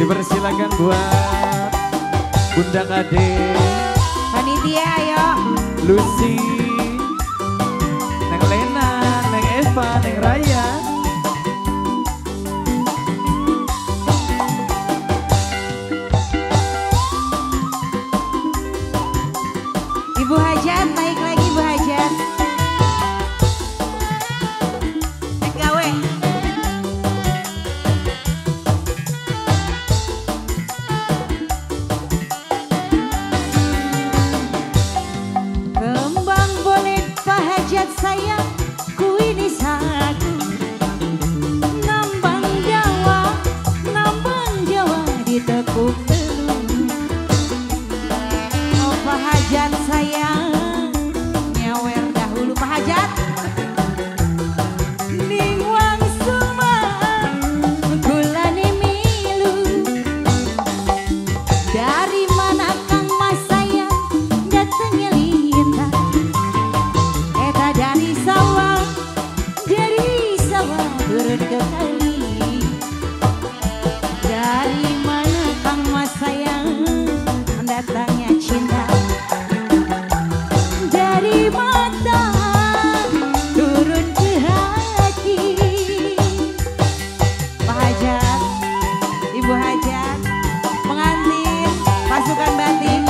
Dipersilakan buat Bunda Kade, Panitia ayo. Lucy, Neng Lena, Neng Eva, Neng Raya. Ibu Hajat, naik lagi Ibu Hajat. Naik gawe. Kembang bolet Pak Hajat sayang, ku ini sagu. Nambang Jawa ditekuk telu. Oh Pak Hajat sayang, nyawer dahulu Pak Hajat. Ning wangsul kulane milu. Dari mana Kang Mas sayang datangnya lintang? Eta dari sawah turun ke kali. Dari mana Kang Mas sayang datangnya cinta? Dari mata turun ke hati. Pak Hajat, Ibu Hajat, pengantin pasukan batik.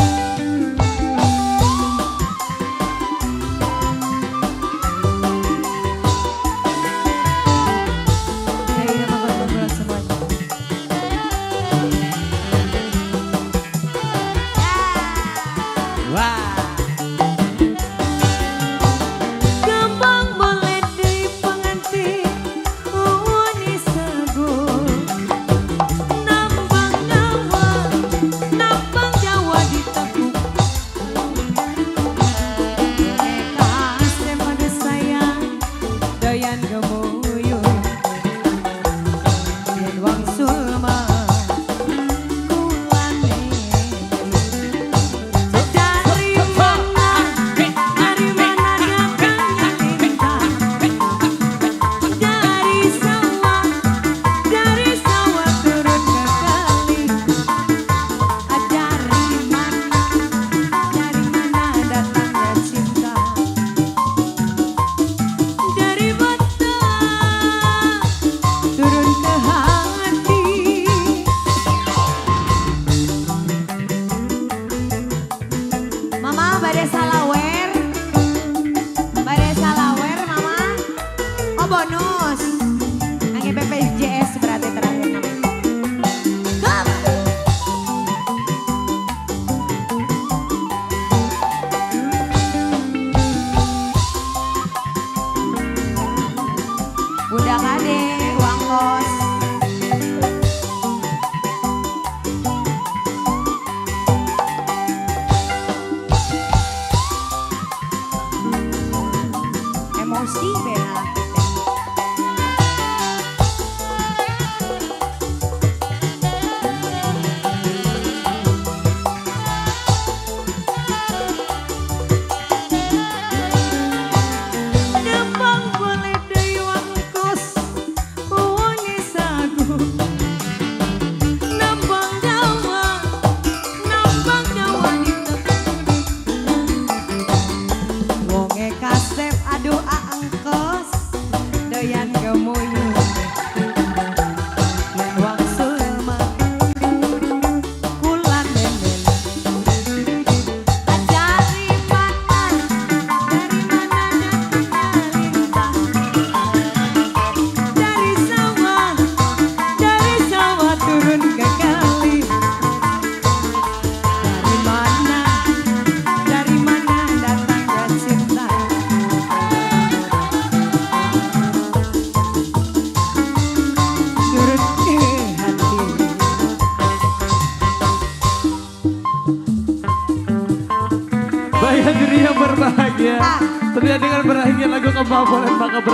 Dari nama keluarga semuanya. Wah. Kembang bolet deui pengantin uni sagu. Nambang Jawa ditekuk. Kasep aduh sayang doyan gemuyuh. Yen wangsul mah kulane. Dari mana datangnya lintang? Dari sawah turun ke kali. Dari mana datangnya cinta? Dari mata turun ke hati. Mama bade salawer. Bade salawer mama. Oh bonus. Angge BPJS berarti terakhir namanya. Come. Bunda Kade, uang kos. Emosi bena laki teh. Nembang boleh deui wangkos uni sagu. Nambang Jawa ditekuk. Wonge kasep aduh aangkos doyan gemuyuh. Yen wangsul mah kulane melu. Dari mana datangnya lintang? Dari sawah turun ke kali. Dari mana datangnya cinta? Turun ke hati. Baik hadirin yang berbahagia, terlihat dengan berakhirnya lagu Kembang Bolet maka